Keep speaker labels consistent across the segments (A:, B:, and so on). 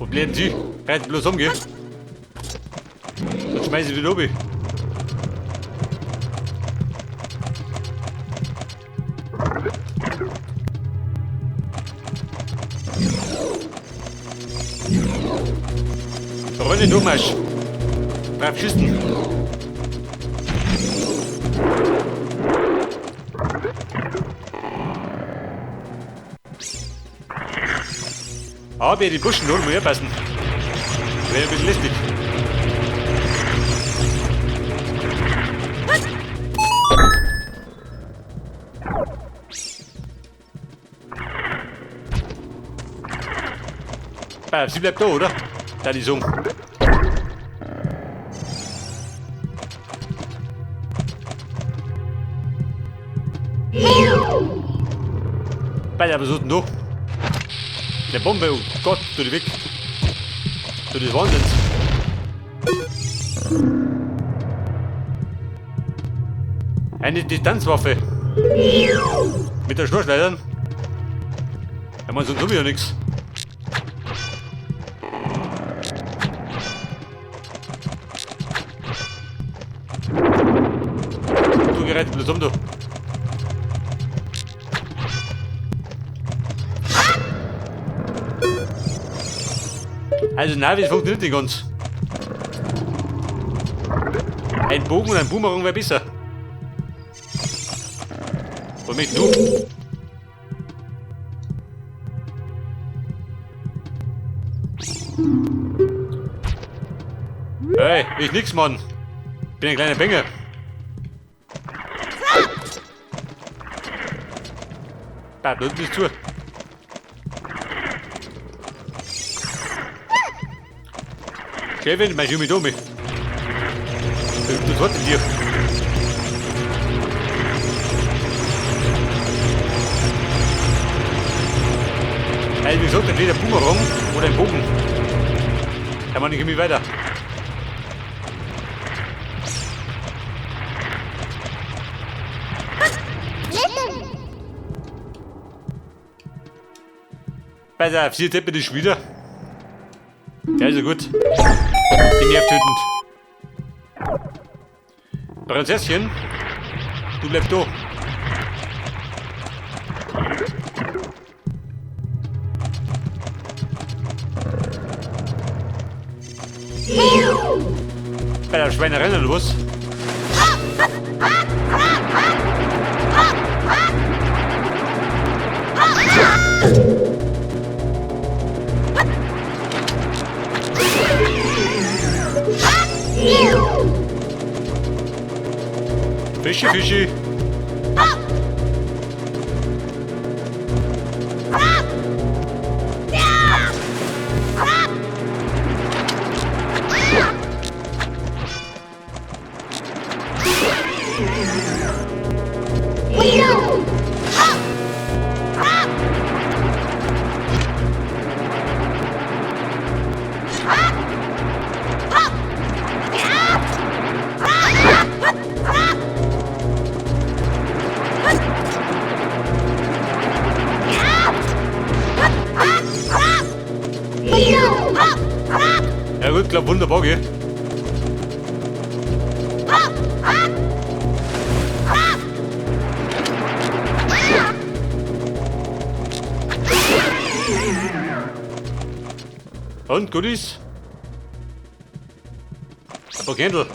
A: Wo bleiben Sie? Rennt bloß um, gell? Sonst schmeiß ich die Lobby. Runde Durchmarsch. Drauf schießen. Aber die Buschen nur muss passen. Wäre ein bisschen lästig. Ah, sie bleibt da, oder? Da die Sung. Bei der Besuch noch. Der Bombe, oh Gott, du die weg. Du des Wahnsinns. Eine Distanzwaffe. Mit der Schnurschleudern. Ja, man, sonst hab ich ja nix. Du gerettet bloß um, du. Also nein, das funktioniert nicht ganz. Ein Bogen und ein Boomerang wäre besser. Was möchtest du? Hey, ich nix, Mann. Bin ein kleiner Bengel. Da, da unten ist zu. Kevin, mein Jimmy Domi. Das hat dir. Also wie gesagt, entweder Boomerang oder ein Bogen. Kann man nicht irgendwie weiter. Pass auf, sie tippen dich wieder. Ja, ist ja gut. Die nervtötend. Prinzesschen, du bleibst da. Bei der Schweinerei oder was? Fischi, Fischi. Ja gut, klappt wunderbar, gell? Und Goodies? Ein paar Candle.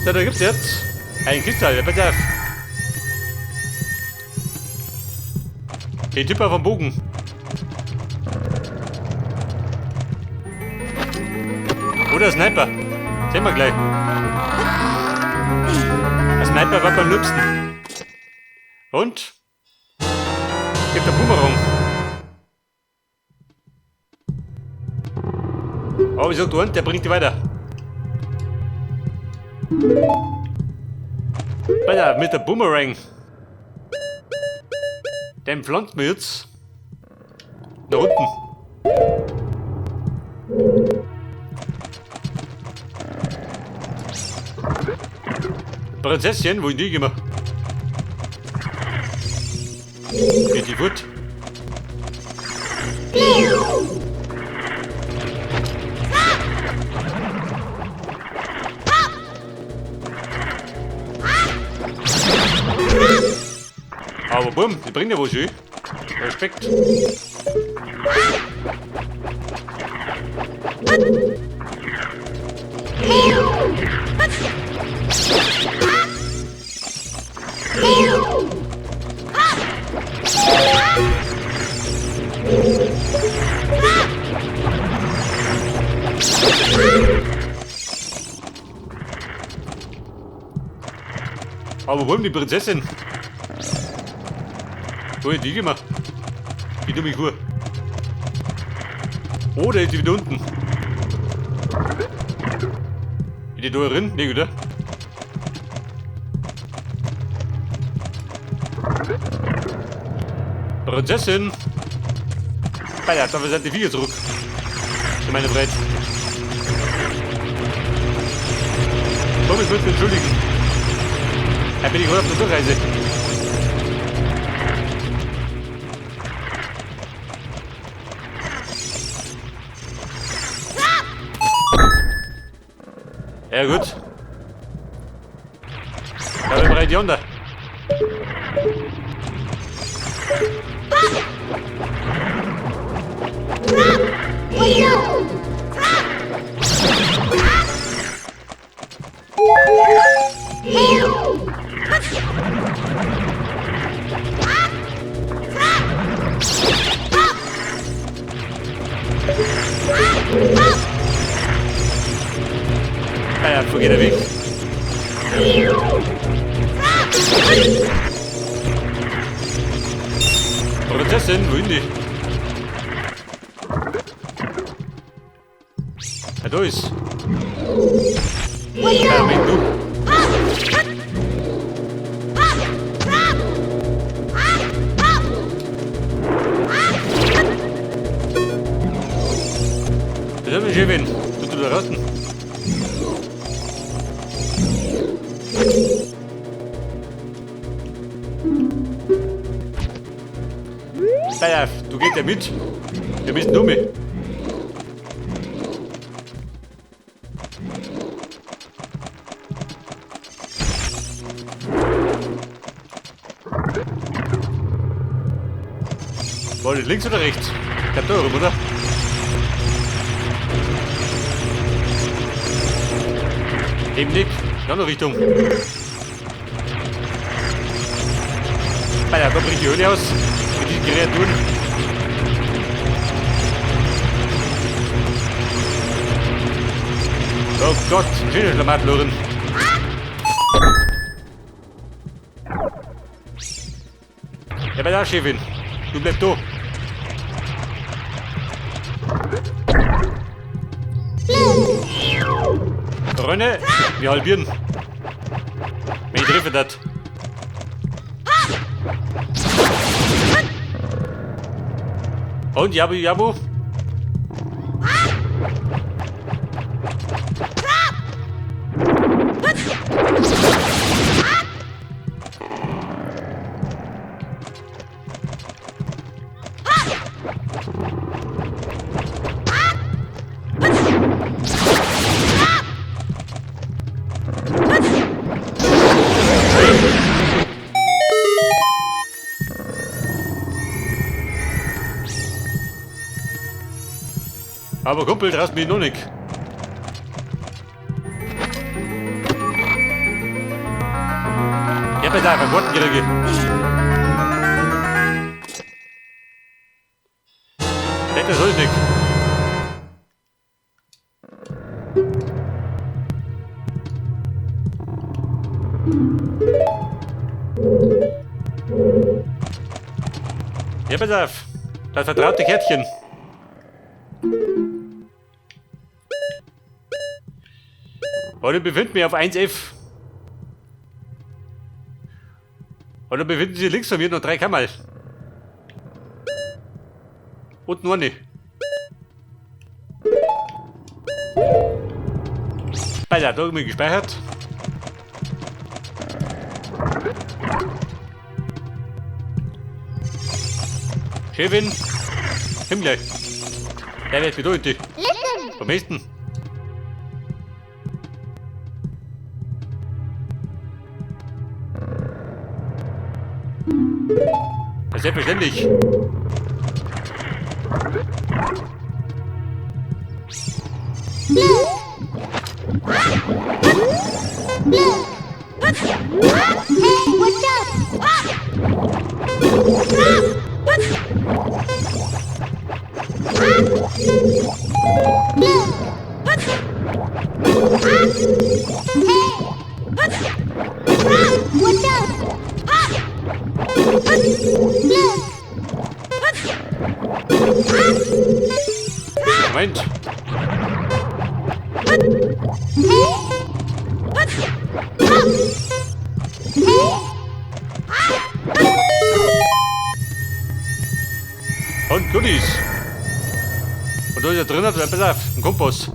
A: So, da gibt's jetzt einen Kristall, pass auf. Den Typ auf dem Bogen. Oder Sniper. Sehen wir gleich. Der Sniper war beim liebsten. Und? Gibt der Boomerang. Oh, wie sagt du, der bringt die weiter. Weiter mit der Boomerang. Den pflanzen wir jetzt. Da unten. Prinzesschen, wo ich die gemacht? Geht die gut? Aber bumm, die bringen ja wohl schön. Respekt. Aber wo die Prinzessin? Wo ist die gemacht? Die dumme Kuh. Oh, da ist die wieder unten. Ist die da drin? Nee, oder? Prinzessin! Alter, dafür sind die Viecher zurück. In meine Brett. Komm, ich muss mich entschuldigen. Da bin ich heute auf der Durchreise. Ja gut. Da bin ich runter. Ja, wo geht der Weg? Prinzessin, wohin die? Ja, da ist. Ja, mein du. Das ist aber schön, du da rasten. Pass auf, du gehst ja mit. Wir müssen um. War das links oder rechts? Ich glaub da rum, oder? Eben nicht. In andere Richtung. Alter, da bricht die Höhle aus. Mit diesen Kreaturen. Oh Gott, schöne Schlamatloren. Ja, bei der Chefin. Du bleibst da. Freunde, wir halbieren. Wenn ich treffe das. Und Jabu Jabu. Aber Kumpel, traust mich noch nicht. Ich hab jetzt einfach Worten gekriegt. Das soll ich nicht. Ja, pass auf. Das vertraute Kärtchen. Heute befinden wir auf 1F. Heute befinden sich links von mir noch 3 Kammerl. Und nur eine. Alter, da irgendwie gespeichert. Chefin, komm gleich. Der wird bedeutet. Am besten. Ja, selbstverständlich.
B: Hey, what's up? Hey! What's up? Look!
A: Moment.
B: Hey! Hey!
A: Und Goodies. Und da ist er drin, pass auf, ein Kompass.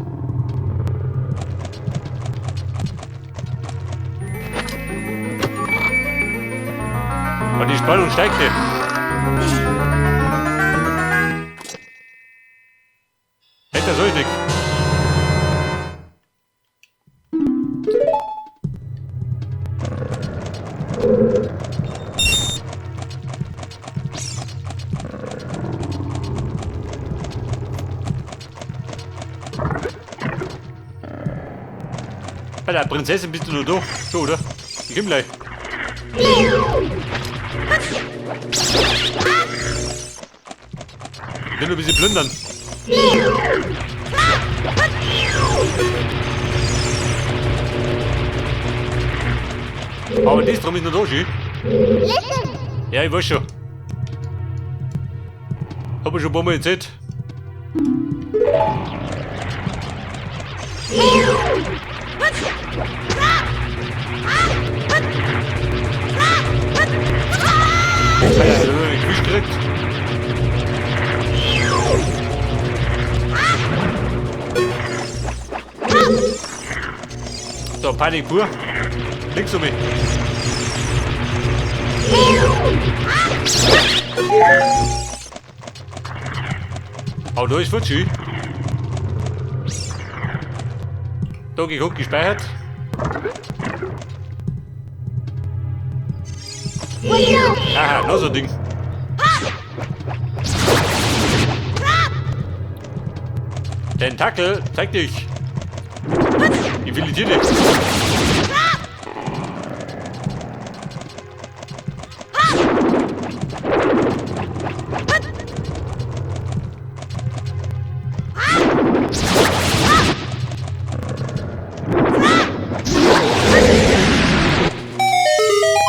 A: Und die Spannung steigt. Hätte soll ich nicht. Bei der Prinzessin bist du nur da. So, oder? Ich komm gleich. Ich will nur ein bisschen plündern. Aber das drum ist noch da, schön. Ja, ich weiß schon. Hab ich schon ein paar Mal erzählt. Alter, ich gekriegt. So, Panik pur. Links um mich. Aber da ist Futschi. Da geguckt, gespeichert. Aha, noch so ein Ding. Tentakel, zeig dich. Wie viele Tiere?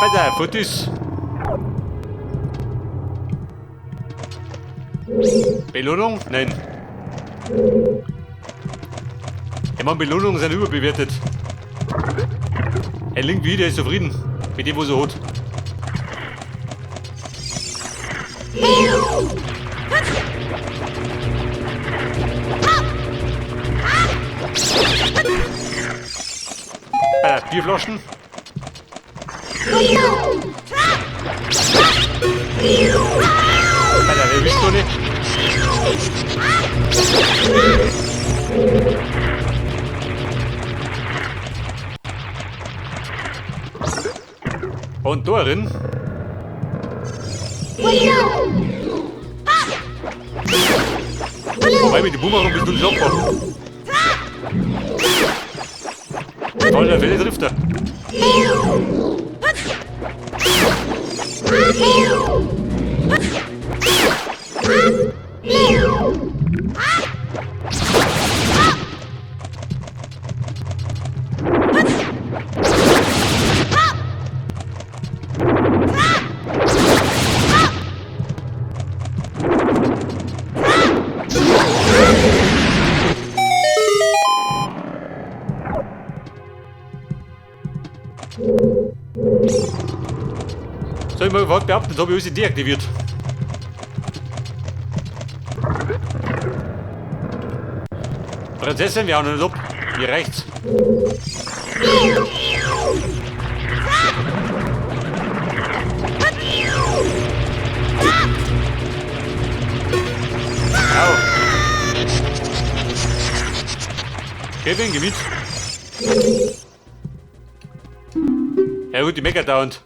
A: Alter, Fotos. Belohnung? Nein. Ich meine, Belohnungen sind überbewertet. Er linkt wieder, ist zufrieden mit dem, was er hat. Bierflaschen. Alter, wer wischt doch nicht? Und darin. Wobei mit dem Boomerang bist du nicht schlagbar. Voll der Fälle trifft er. Soll ich mal überhaupt behaupten, jetzt habe ich alles deaktiviert. Prinzessin, wir hauen nicht ab. Mir reicht's. Au. Kevin, geh mit. Ja gut, die meckert dauernd.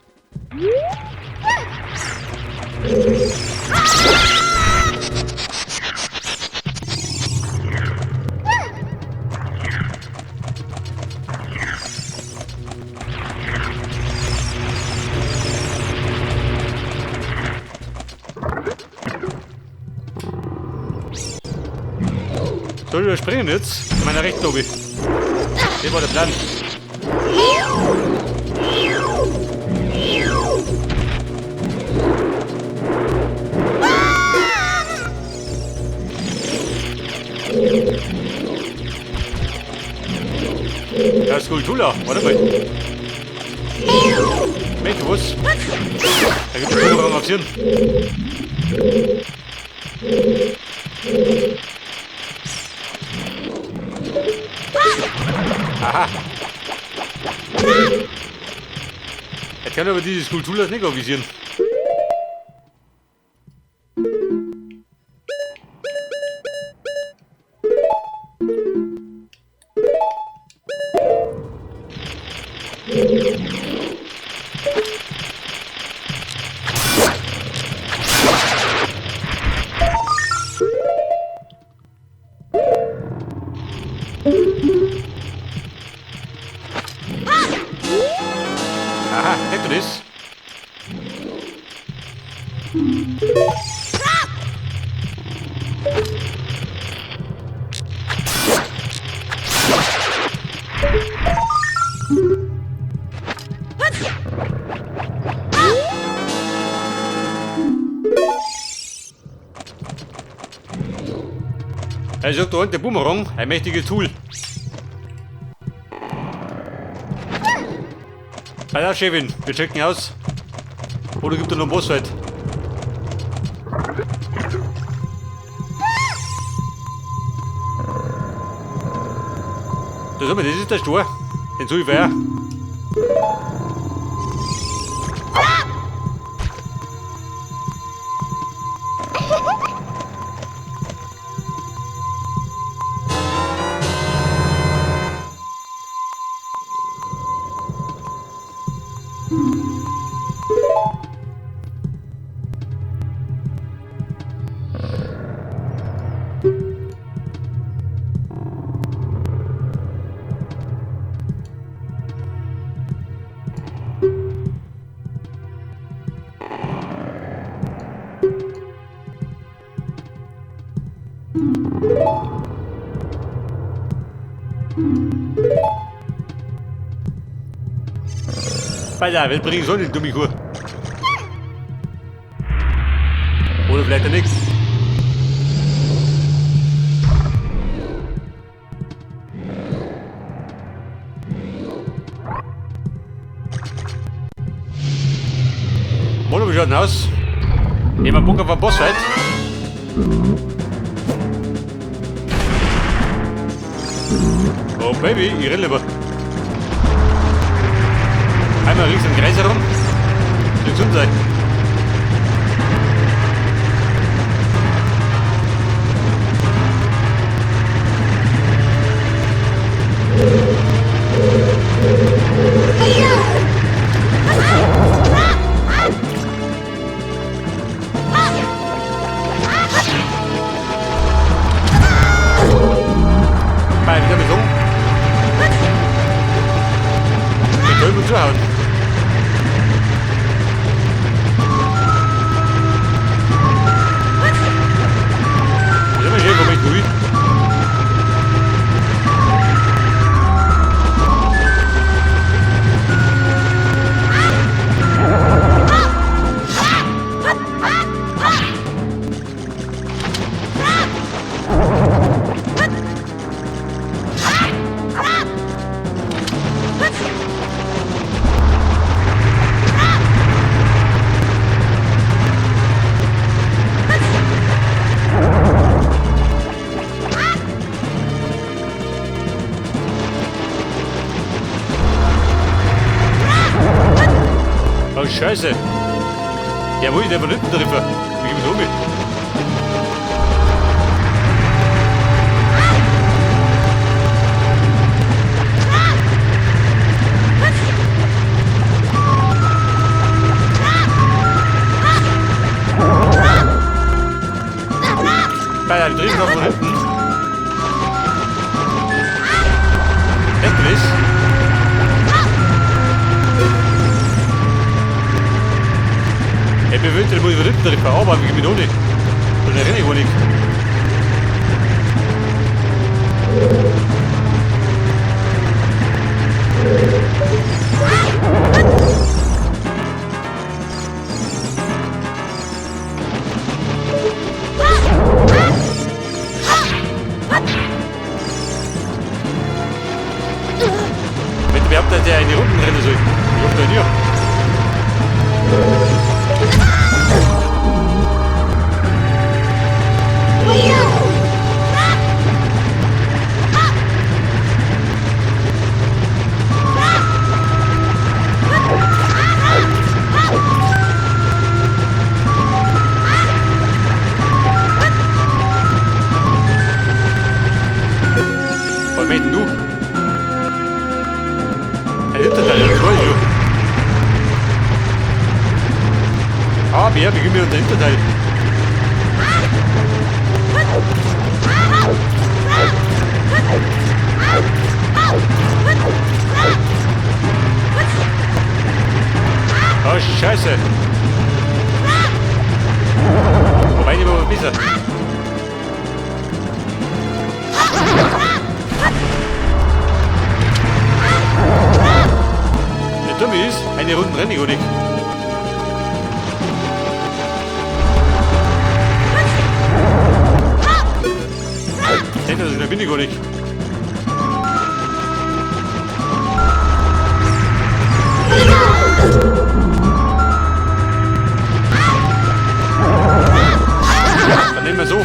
A: Soll ich überspringen jetzt? In meiner rechten Lobby. Das war der Plan. Ja, Skulltula. Warte mal. Mensch, was? Da gibt es Bumerang aufs Hirn. Aha. Jetzt kann aber diese Skulltulas nicht avisieren. Aha, kennt du das? Er sagt da unten der Bumerang, ein mächtiges Tool. Pass auf, Chefin, wir checken aus. Oder gibt er noch einen Bossfight? Das, das ist der Stor. Den suche ich weiter. Alter, wir bringen so eine dumme Kuh. Oder vielleicht nichts. Mono, wie schaut denn aus? Jemand Bock auf einen Bossfight? Oh Baby, ich renn lieber. Einmal rings im Kreis herum. Soll gesund sein. Bei wieder mit so. Mit zuhauen. Das ist immer schön, wo ich will. Oh Scheiße! Ja, wo ist der von hinten treffer? Wie gib ich um? Please. Ich befürchte, da muss ich wieder hinten fahren, aber ich bin auch nicht. Und renne ich auch nicht. Wenn wir habt, dass der eine Runden rennen soll. Ich hoffe, da nicht. Was meinst du? Ein Hinterteil, das weiß ich schon. Ah, wer, wie gehen wir unter Hinterteil? Oh, Scheiße. Wobei, die war besser. Der Dumme ist, eine Runde renne ich auch nicht. Das ist bin ich gar nicht. Dann nehmen wir so.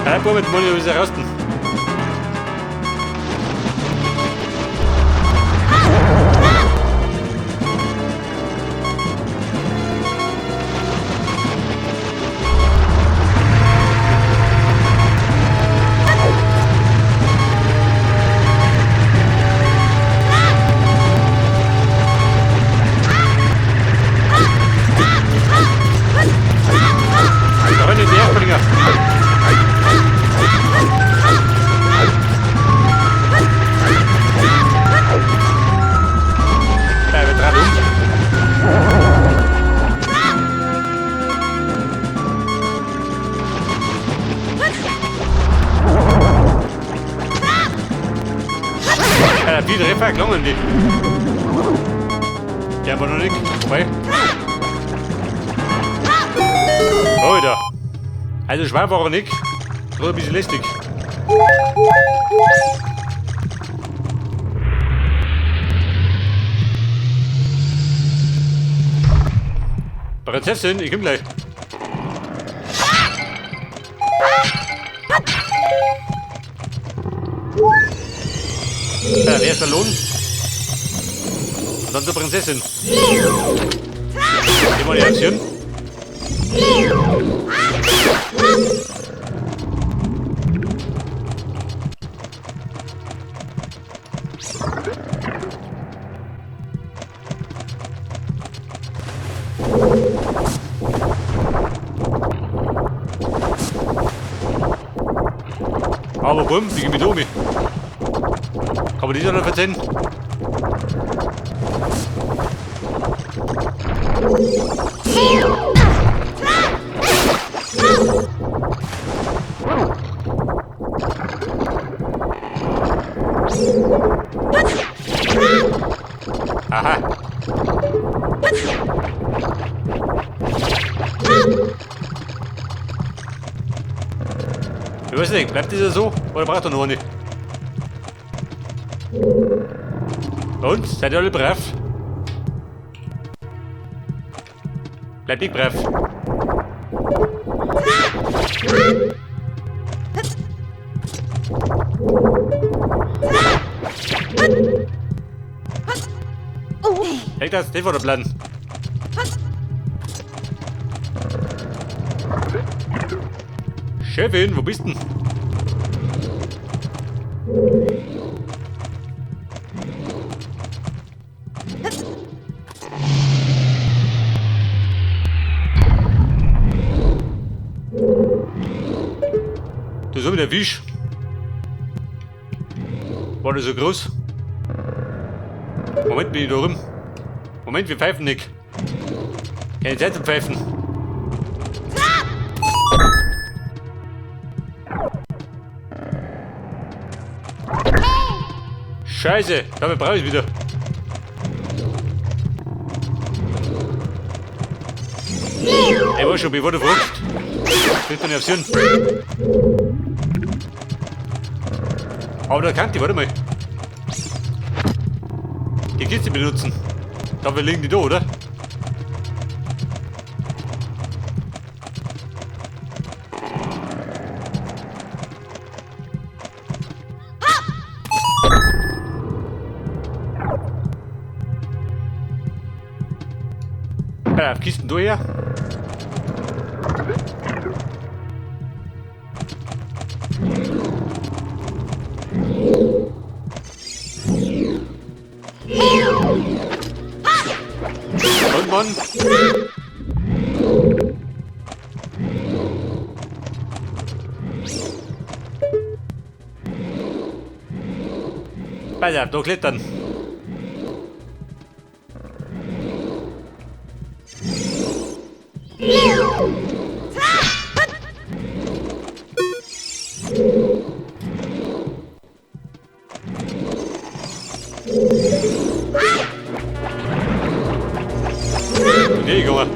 A: Ja, mit Money ist rasten. Da rennen die Erstbringer. Ja, wir dran um. Ja, die Treffer gelungen, die. Ja, aber noch nicht. Vorbei. Alter. Also schwer war er nicht. Nur ein bisschen lästig. Prinzessin, ich komm gleich. Ja, wer ist der Lohn? Und dann zur Prinzessin. Geh mal die Aktion. Aber bumm, wie geht mit um? Kann man die noch verzeihen? Aha. Ich weiß nicht, bleibt das so? Oder braucht er noch eine? Und? Seid ihr alle brav? Bleibt nicht brav. Hey, das war der Plan. Chefin, wo bist denn? Da ist wieder der Fisch. War der so groß? Moment, bin ich da rum. Moment, wir pfeifen nicht. Keine Zeit zum Pfeifen. Scheiße, damit brauche ich wieder. Ey, war schon, bevor du fragst. Kriegt man nicht aufs Hirn. Aber da kann die, warte mal. Die Kiste benutzen. Dafür liegen die da, oder? Ja, Kisten durch her. Und Mann. Pass auf, da klettern. Okay, gegangen.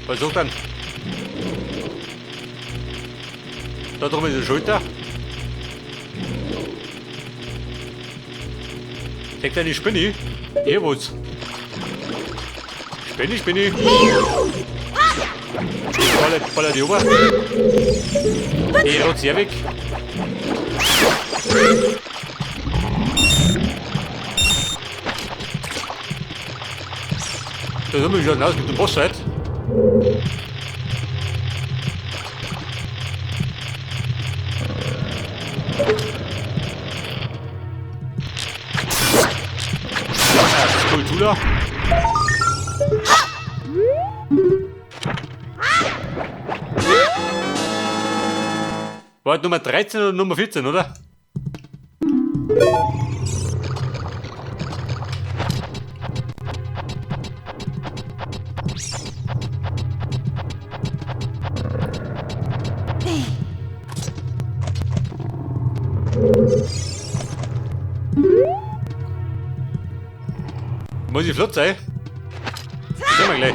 A: Was sucht dann? Da drüben ist die Schulter. Deckt eine Spinne. Hier wo's. Spinne, Spinne. Baller, baller die rüber. Die rotzt hier weg. Da sind wir schon aus mit dem Boss halt. Kultur. War Nummer 13 oder Nummer 14, oder? Muss ich flott sein? Das sehen wir gleich.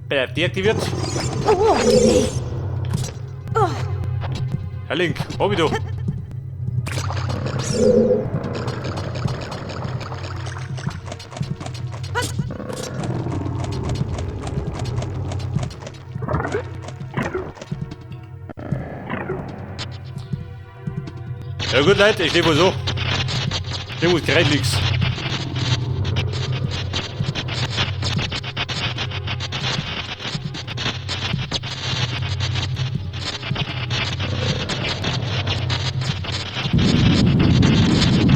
A: Bleibt deaktiviert. Herr Link, hab ich doch. Ja gut, Leute, ich lebe wohl so. Ich muss gerade nichts.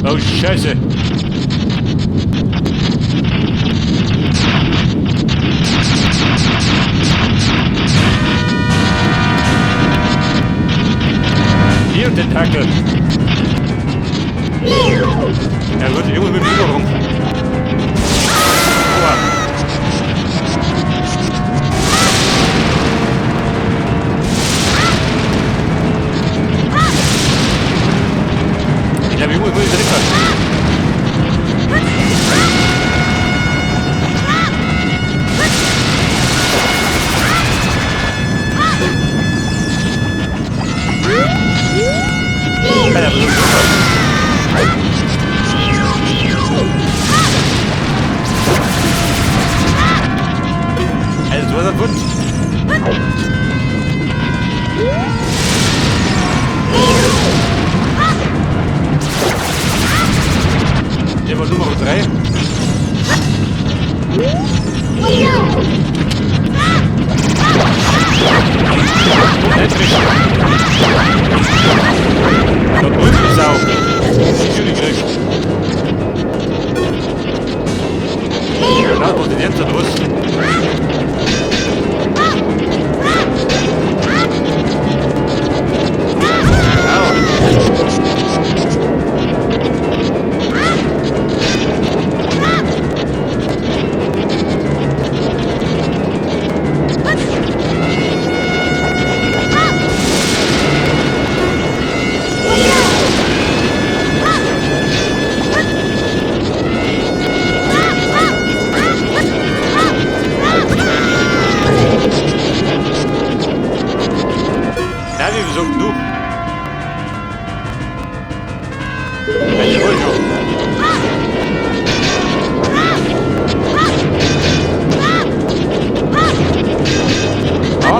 A: Oh Scheiße. Hier Tentakel. Ja gut, ich muss mit dem Über rum. Aua. Ich glaube, ich muss mit dem Der war Nummer 3. Da drüben ist auch. Die gekriegt. Genau, wo die jetzt los?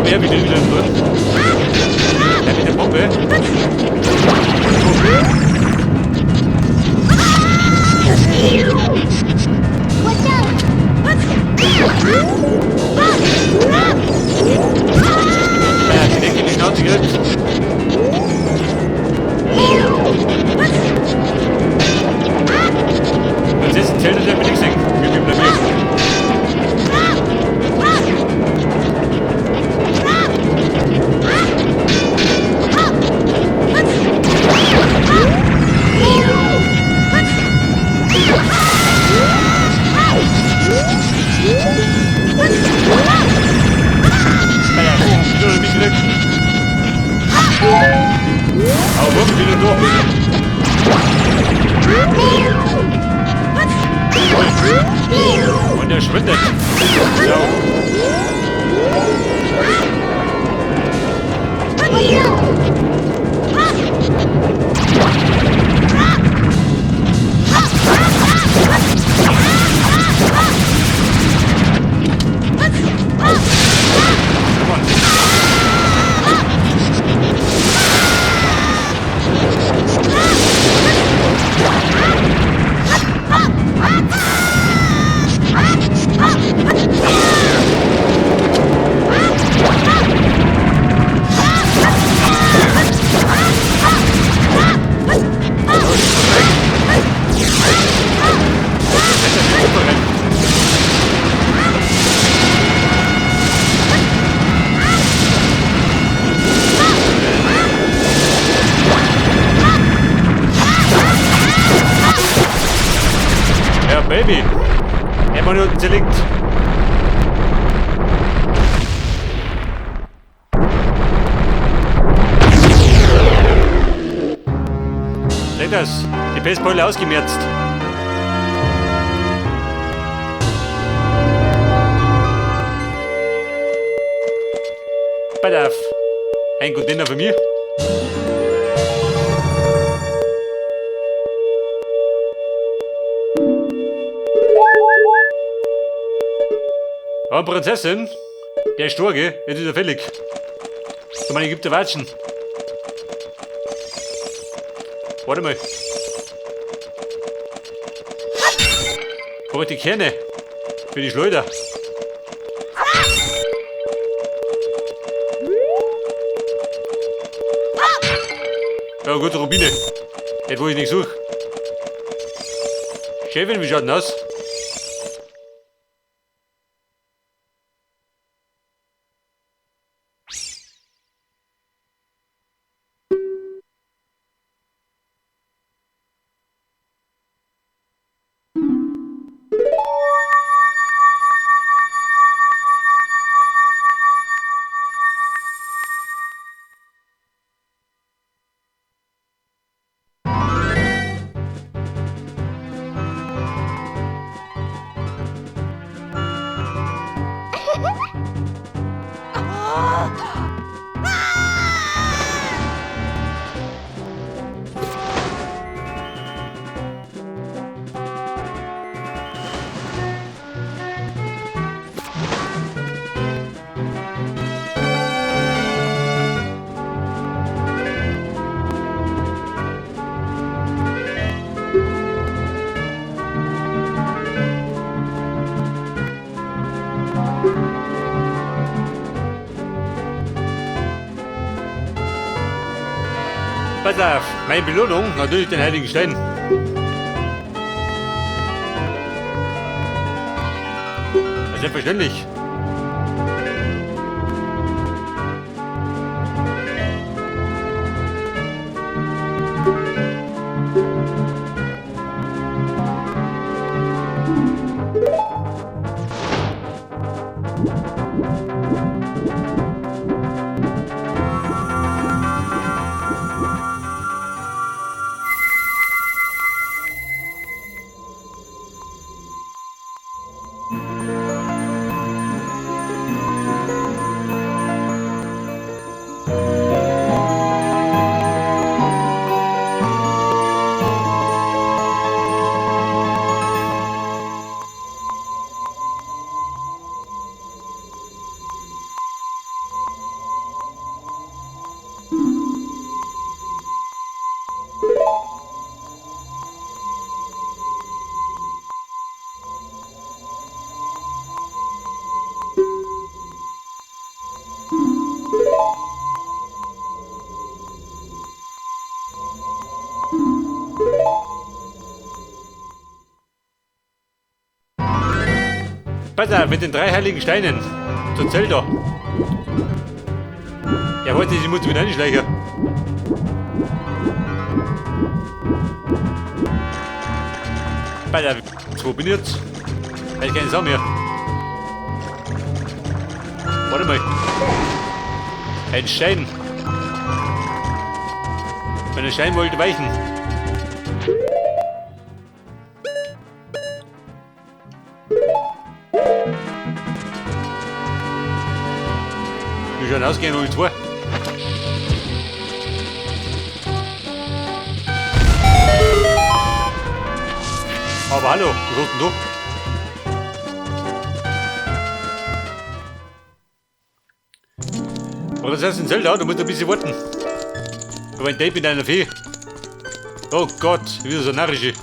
A: Wer bin ich wieder drin? Der mit der Bombe. Ja, direkt in die Schnauze gekriegt. Prinzessin Zelda, der mit nichts mit mir blamiert. Naja, wieder mich gekriegt. Aber wirklich wieder durch. Und er schwindet. So. Come on. Ja, Baby. Einmal nur zerlegt. Seht das? Die Pestbeule ausgemerzt. Pass auf. Ein Container für mich. Ja, Prinzessin, der ist stark, gell? Jetzt ist er fällig. So, meine gibt Watschen. Warte mal. Hab ich die Kerne für die Schleuder. Ja, gute Rubine. Das, wo ich nicht suche. Chefin, wie schaut denn aus? Pass auf, meine Belohnung, natürlich den Heiligen Stein. Ja, selbstverständlich. Pass auf, mit den 3 heiligen Steinen. Zur Zelda. Ja, warte, ich muss wieder einschleichen. Pass auf, wo bin ich jetzt? Weiß keine Sau mehr. Warte mal. Ein Stein. Mein Stein wollte weichen. Wir schauen ausgehen, 02. Aber hallo, was hast denn du? Prinzessin Zelda, du musst ein bisschen warten. Aber ein Date mit einer Fee. Oh Gott, wieder so narrische.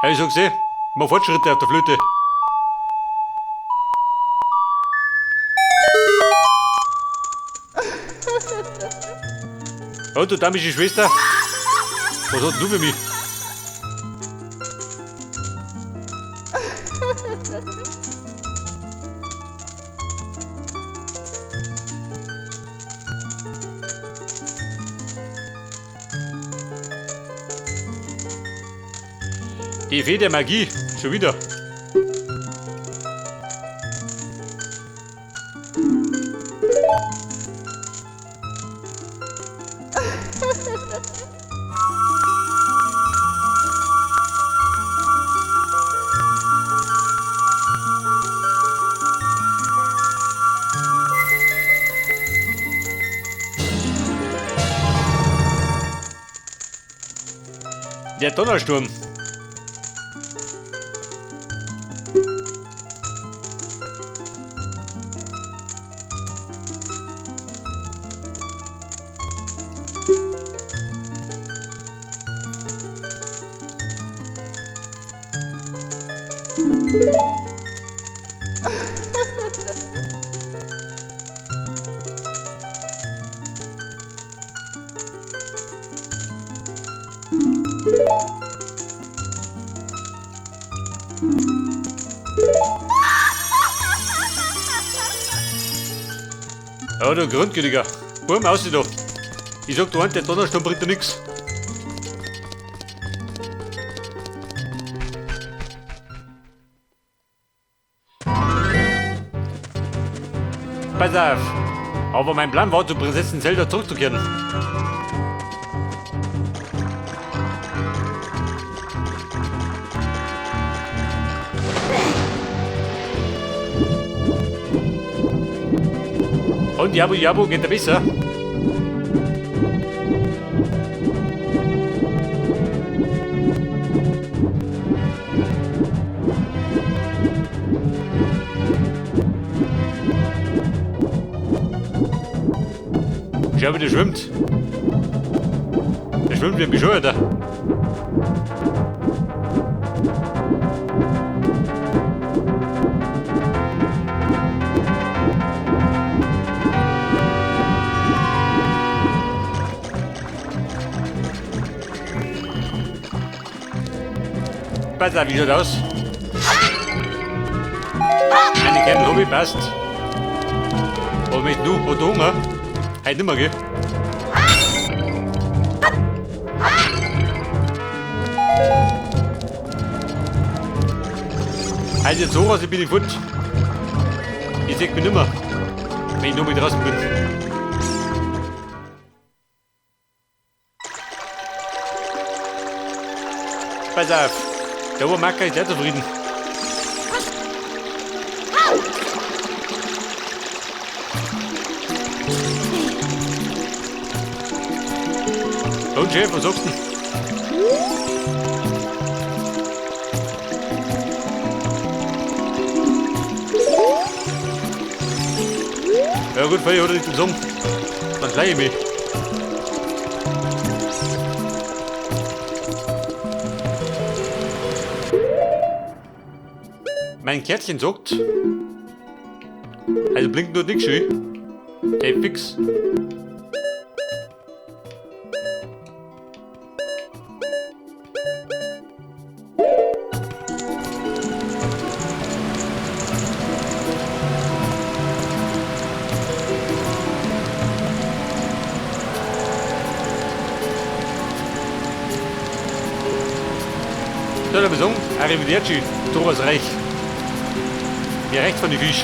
A: Hey, ich sag's eh, mach Fortschritte auf der Flöte. Oh, du damische Schwester. Was hast denn du für mich? Die Fee der Magie, schon wieder. Der Donnersturm. Ja, du Grundgütiger. Burm, aus da. Ich sag, du, der Donnersturm bringt dir nix. Pass auf. Aber mein Plan war, zu Prinzessin Zelda zurückzukehren. Und Jabu Jabu geht er besser. Schau, wie der schwimmt. Der schwimmt wie ein Bescheuerter. Pass auf, wie schaut aus? Eine kleine Hobby passt. Aber wenn du, hat Hunger? Heute nimmer, gell? Heute jetzt so raus, ich bin ich fort. Ich seh mich nimmer, wenn ich noch mit draußen bin. Pass auf, der Obermacker ist sehr zufrieden. Und Chef, was sagst du denn? Ja gut, vielleicht hat er nicht zum Sagen. Dann schleich ich mich. Mein Kärtchen sagt, also blinkt nur nicht schön. Hey, fix. Soll ich mal sagen, Arrivederci, Thomas Reich. Mir recht von die Fisch.